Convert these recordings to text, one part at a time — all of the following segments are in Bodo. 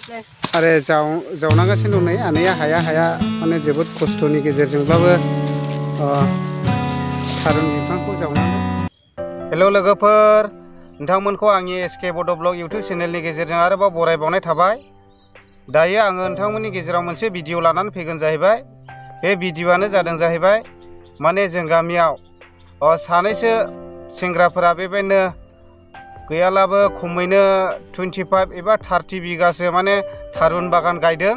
आरो जावनांगासिनो दं नै आनैया हाया माने जोबोद खस्थ'नि गेजेरजोंब्लाबो थारुन बिफांखौ जावनांगौ। हेल' लोगोफोर, नोंथांमोनखौ आंनि एसके बड' ब्लग इउटुब चेनेलनि गेजेरजों आरोबाव बरायबावनाय थाबाय। दायो आङो नोंथांमोननि गेजेराव मोनसे भिडिअ लानानै फैगोन जाहैबाय। बे भिडिअआनो जादों जाहैबाय माने जों गामियाव सानैसो सेंग्राफोरा बेबायदिनो गैयालाबो खमैनो 25 एबा 30 बिगासो माने थारुन बागान गायदों।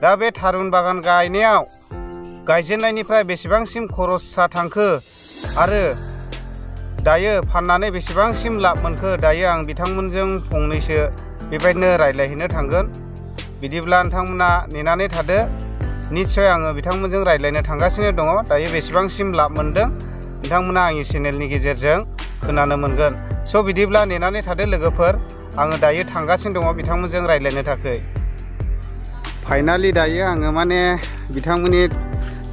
दा बे थारुन बागान गायनायाव गायजेननायनिफ्राय बेसेबांसिम खरसा थांखो आरो दायो फाननानै बेसेबांसिम लाब मोनखो, दायो आं बिथांमोनजों फंनैसो बेबायदिनो रायज्लायहैनो थांगोन। बिदिब्ला नोंथांमोना नेनानै थादो। निस्सय आङो बिथांमोनजों रायज्लायनो थांगासिनो दङ। दायो बेसेबांसिम लाब मोनदों नोंथांमोना आंनि चेनेलनि गेजेरजों खोनानो मोनगोन। स' बिदिब्ला नेनानै थादो लोगोफोर, आङो दायो थांगासिनो दङ बिथांमोनजों रायज्लायनो थाखाय। फाइनालि दायो आङो माने बिथांमोननि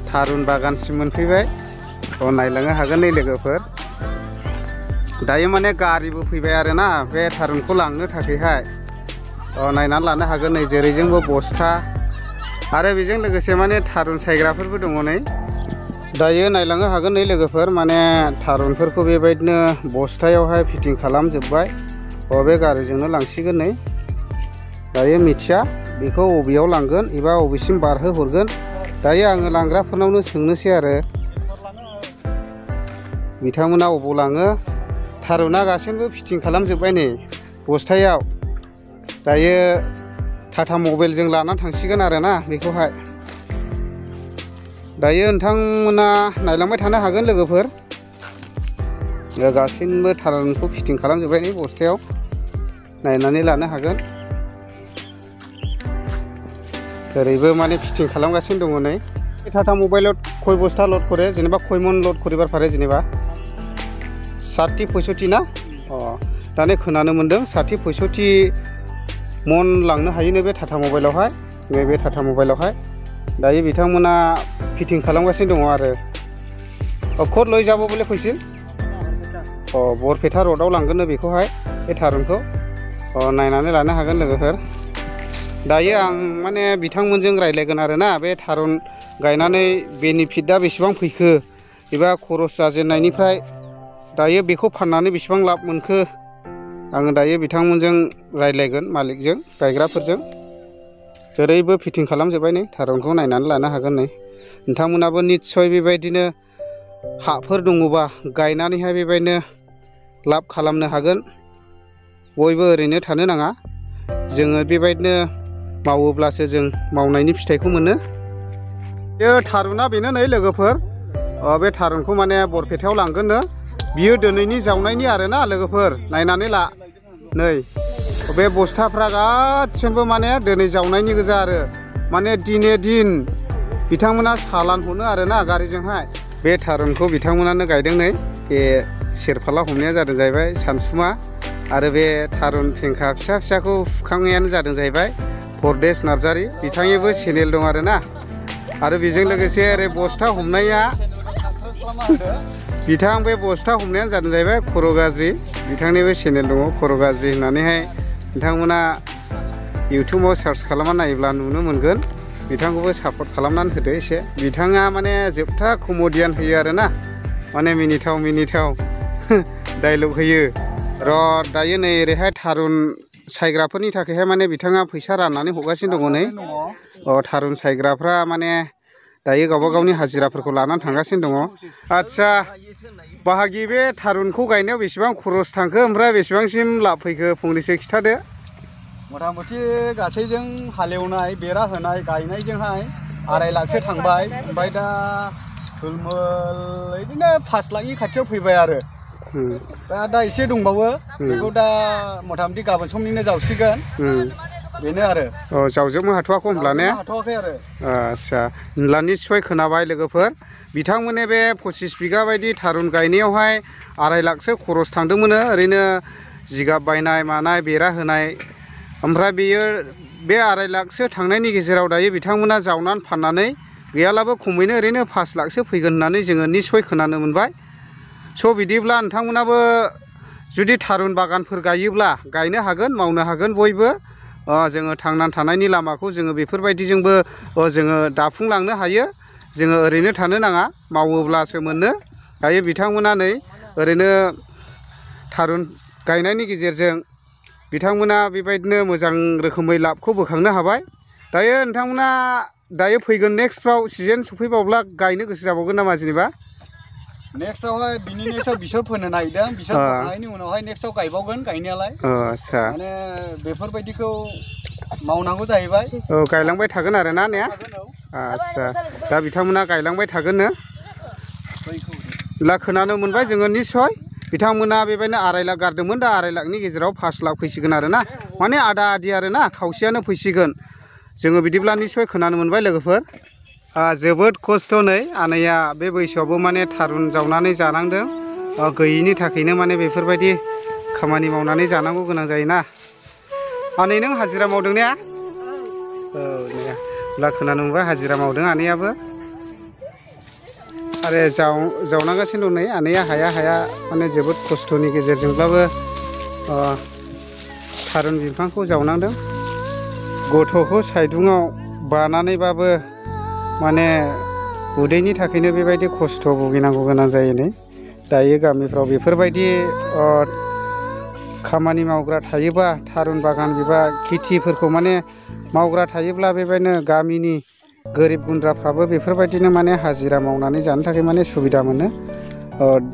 थारुन बागानसिम मोनफैबाय। नायलांनो हागोन नै लोगोफोर। दायो माने गारिबो फैबाय आरोना बे थारुनखौ लांनो थाखायहाय। नायनानै लानो हागोन नै जेरैजोंबो बस्था आरो बेजों लोगोसे माने थारुन सायग्राफोरबो दङ नै। दायो नायलांनो हागोन नै लोगोफोर, माने थारुनफोरखौ बेबायदिनो बस्थायावहाय फिटिं खालामजोब्बाय। बे गारिजोंनो लांसिगोन नै। दायो मिथिया बेखौ बबेयाव लांगोन एबा बबेसिम बारहोहरगोन। दायो आङो लांग्राफोरनावनो सोंनोसै आरो बिथांमोना बबाव लाङो। थारुना गासैबो फिटिं खालामजोब्बाय नै बस्थायाव। दायो टाटा मबाइलजों लानानै थांसिगोन आरोना बेखौहाय। दायो नोंथांमोना नायलांबाय थानो हागोन लोगोफोर। गासैबो थारुनखौ फिटिं खालामजोब्बाय नै बस्थायाव, नायनानै लानो हागोन। ओरैबो माने फिटिं खालामगासिनो दङ नै। टाटा मबाइलाव खय बस्ता लड करे जेनेबा खय मन लड करिबार पारे जेनेबा 60-65 ना? दाने खोनानो मोन्दों 60-65 मन लांनो हायोनो बे टाटा मबाइलावहाय, नैबे टाटा मबाइलावहाय। दायो बिथांमोना फिटिं खालामगासिनो दङ आरो। खद लय जाबो बोले फैसिल बरपेटा रडआव लांगोननो बेखौहाय बे थारुनखौ। नायनानै लानो हागोन लोगोफोर। दायो आं माने बिथांमोनजों रायज्लायगोन आरोना बे थारुन गायनानै बेनिफिटआ बेसेबां फैखो एबा खरस जाजेननायनिफ्राय दायो बेखौ फाननानै बेसेबां लाब मोनखो। आङो दायो बिथांमोनजों रायज्लायगोन, मालिकजों गायग्राफोरजों। जेरैबो फिटिं खालामजोब्बाय नै थारुनखौ नायनानै लानो हागोन नै। नोंथांमोनाबो निस्सय बेबायदिनो हाफोर दङबा गायनानैहाय बेबायदिनो लाब खालामनो हागोन। बयबो ओरैनो थानो नाङा। जोङो बेबायदिनो मावोब्लासो जों मावनायनि फिथाइखौ मोनो। बे थारुना बेनो नै लोगोफोर। बे थारुनखौ माने बरपेटायाव लांगोननो। बियो दिनैनि जावनायनि आरोना लोगोफोर, नायनानै ला नै। बे बस्थाफ्रा गासिबो माने दिनै जावनायनि गोजा आरो माने दिने दिन बिथांमोना सालान हरो आरोना गारिजोंहाय। बे थारुनखौ बिथांमोनानो गायदों नै। बे सेरफाला हमनाया जादों जाहैबाय सानसुमा आरो बे थारुन फेंखा फिसा फिसाखौ फुखांनायानो जादों जाहैबाय परदेस नार्जारि। बिथांनिबो चेनेल दं आरोना। आरो बेजों लोगोसे ओरै बस्था हमनाया बे बस्था हमनायानो जादों जाहैबाय खर' गाज्रि। बिथांनिबो चेनेल दङ खर' गाज्रि होननानैहाय। नोंथांमोना इउटुबाव सार्च खालामना नायोब्ला नुनो मोनगोन। बिथांखौबो सापर्ट खालामनानै होदो एसे। बिथाङा माने जोबथा कमेडियान होयो आरोना, माने मिनिथाव डाइलग होयो। दायो नै ओरैहाय थारुन सायग्राफोरनि थाखायहाय माने बिथाङा फैसा राननानै हरगासिनो दङ नै। थारुन सायग्राफ्रा माने दायो गावबा गावनि हाजिराफोरखौ लानानै थांगासिनो दङ। आदसा बाहागि, बे थारुनखौ गायनायाव बेसेबां खरस थांखो ओमफ्राय बेसेबांसिम लाब फैखो फंनैसो खिथादो। मथा मथि गासैजों हालेवनाय, बेरा होनाय, गायनायजोंहाय 2.5 लाखसो थांबाय। ओमफ्राय दा थुलमुल बिदिनो 5 लाखनि खाथियाव फैबाय आरो। दा एसे दंबावो, बेखौ दा मथा मथि गाबोन समनिनो जावसिगोन। बेनो आरो। जावजोबनो हाथ'वाखै होमब्ला ने? हाथ'वाखै आरो। आदसा होनब्ला निस्सय खोनाबाय लोगोफोर। बिथांमोननि बे 25 बिगा बायदि थारुन गायनायावहाय 2.5 लाखसो खरस थांदोंमोन। ओरैनो जिगाब बायनाय मानाय बेरा होनाय। ओमफ्राय बेयो बे 2.5 लाखसो थांनायनि गेजेराव दायो बिथांमोना जावनानै फाननानै गैयालाबो खमैनो ओरैनो 5 लाखसो फैगोन होननानै जोङो निस्सय खोनानो मोनबाय। स' बिदिब्ला नोंथांमोनाबो जुदि थारुन बागानफोर गायोब्ला गायनो हागोन, मावनो हागोन बयबो। जोङो थांनानै थानायनि लामाखौ जोङो बेफोरबायदिजोंबो जोङो दाफुंलांनो हायो। जोङो ओरैनो थानो नाङा, मावोब्लासो मोनो। दायो बिथांमोना नै ओरैनो थारुन गायनायनि गेजेरजों बिथांमोना बेबायदिनो मोजां रोखोमै लाबखौ बोखांनो हाबाय। दायो नोंथांमोना दायो फैगोन नेक्स्टफ्राव सिजेन सफैबावब्ला गायनो गोसो जाबावगोन नामा जेनेबा? नेक्स्टआवहाय बिनि नेक्स्टआव बेसर फोनो नागिरदों। बेसर फोखांनायनि उनावहाय नेक्स्टआव गायबावगोन गायनायालाय। आच्छा, माने बेफोरबायदिखौ मावनांगौ जाहैबाय। गायलांबाय थागोन आरो ना ने? आच्छा, दा बिथांमोना गायलांबाय थागोननो। खोनानो मोनबाय जोङो निस्सय बिथांमोना बेबायदिनो 2.5 लाख गारदोंमोन, दा 2.5 लाखनि गेजेराव 5 लाख फैसिगोन आरो ना, माने आदा आदि आरो ना, खावसेयानो फैसिगोन। जोङो बिदिब्ला निस्सय खोनानो मोनबाय लोगोफोर। जोबोद खस्थ' नै आनैया बे बैसोआवबो माने थारुन जावनानै जानांदों। गैयिनि थाखायनो माने बेफोरबायदि खामानि मावनानै जानांगौ गोनां जायोना। आनै नों हाजिरा मावदों ने? औ दे, अब्ला खोनानो मोनबाय हाजिरा मावदों आनैयाबो। आरो जावनांगासिनो दं नै आनैया, हाया माने जोबोद खस्थ'नि गेजेरजोंब्लाबो थारुन बिफांखौ जावनांदों। गथ'खौ सायदुङाव बानानैबाबो माने उदैनि थाखायनो बेबायदि खस्थ' भुगिनांगौ गोनां जायो नै। दायो गामिफ्राव बेफोरबायदि खामानि मावग्रा थायोबा, थारुन बागान एबा खेथिफोरखौ माने मावग्रा थायोब्ला बेबायदिनो गामिनि गोरिब गुन्द्राफ्राबो बेफोरबायदिनो माने हाजिरा मावनानै जानो थाखाय माने सुबिदा मोनो।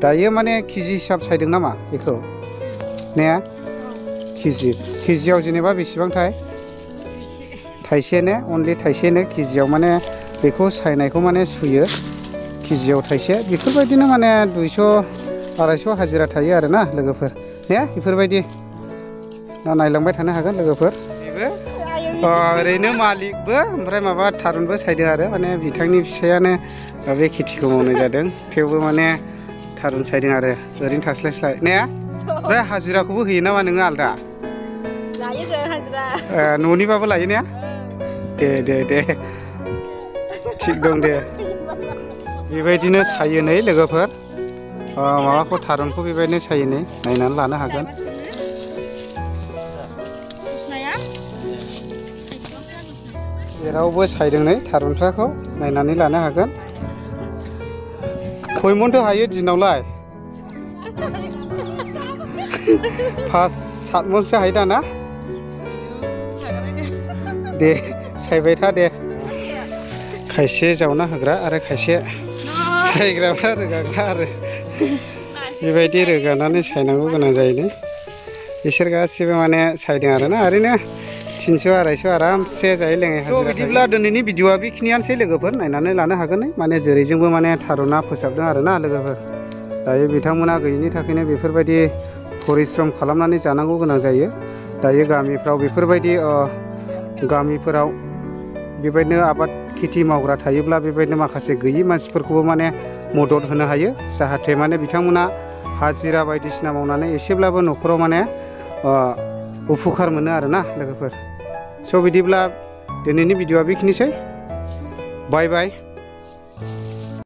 दायो माने केजि हिसाब सायदों नामा बेखौ ने? केजियाव जेनेबा बेसेबांथाय? थाइसे ने? अनलि थाइसेनो केजियाव, माने बेखौ सायनायखौ माने सुयो केजियाव थाइसे। बेफोरबायदिनो माने 200-250 हाजिरा थायो आरो ना लोगोफोर ने? बेफोरबायदि नायलांबाय थानो हागोन लोगोफोर। बेबो ओरैनो मालिकबो ओमफ्राय माबा थारुनबो सायदों आरो, माने बिथांनि फिसायानो बे खेथिखौ मावनाय जादों। थेवबो माने थारुन सायदों आरो ओरैनो थास्लायस्लाय ने? ओमफ्राय हाजिराखौबो होयो नामा नोङो आलदा? लायो जों हाजिरा। न'निबाबो लायो ने? दे थिग दं दे। बेबायदिनो सायो नै लोगोफोर, माबाखौ थारुनखौ बेबायदिनो सायो नै, नायनानै लानो हागोन। जेरावबो सायदों नै थारुनफोरखौ, नायनानै लानो हागोन। खय मनथो हायो दिनावलाय? 5-7 मनसो हायो दा ना? दे सायबाय था दे। खायसे जावना होग्रा आरो खायसे सायग्राफ्रा रोगाग्रा आरो बेबायदि रोगानानै सायनांगौ गोनां जायो। बिसोर गासिबो माने सायदों आरोना, ओरैनो 300-250 आरामसे जायै लोङै हाजिरा। बिदिब्ला दिनैनि भिडिअआ बेखिनियानोसै लोगोफोर, नायनानै लानो हागोन। माने जेरैजोंबो माने थारुना फोसाबदों आरोना लोगोफोर। दायो बिथांमोना गैयिनि थाखायनो बेफोरबायदि परिश्रम खालामनानै जानांगौ गोनां जायो। दायो गामिफ्राव बेफोरबायदि गामिफोराव बेबायदिनो आबाद खेथि मावग्रा थायोब्ला बेबायदिनो माखासे गैयि मानसिफोरखौबो माने मदद होनो हायो, जाहाथे माने बिथांमोना हाजिरा बायदिसिना मावनानै एसेब्लाबो न'खराव माने उपकार मोनो आरोना लोगोफोर। स' बिदिब्ला दिनैनि भिडिअआ बेखिनिसै। बाय बाय।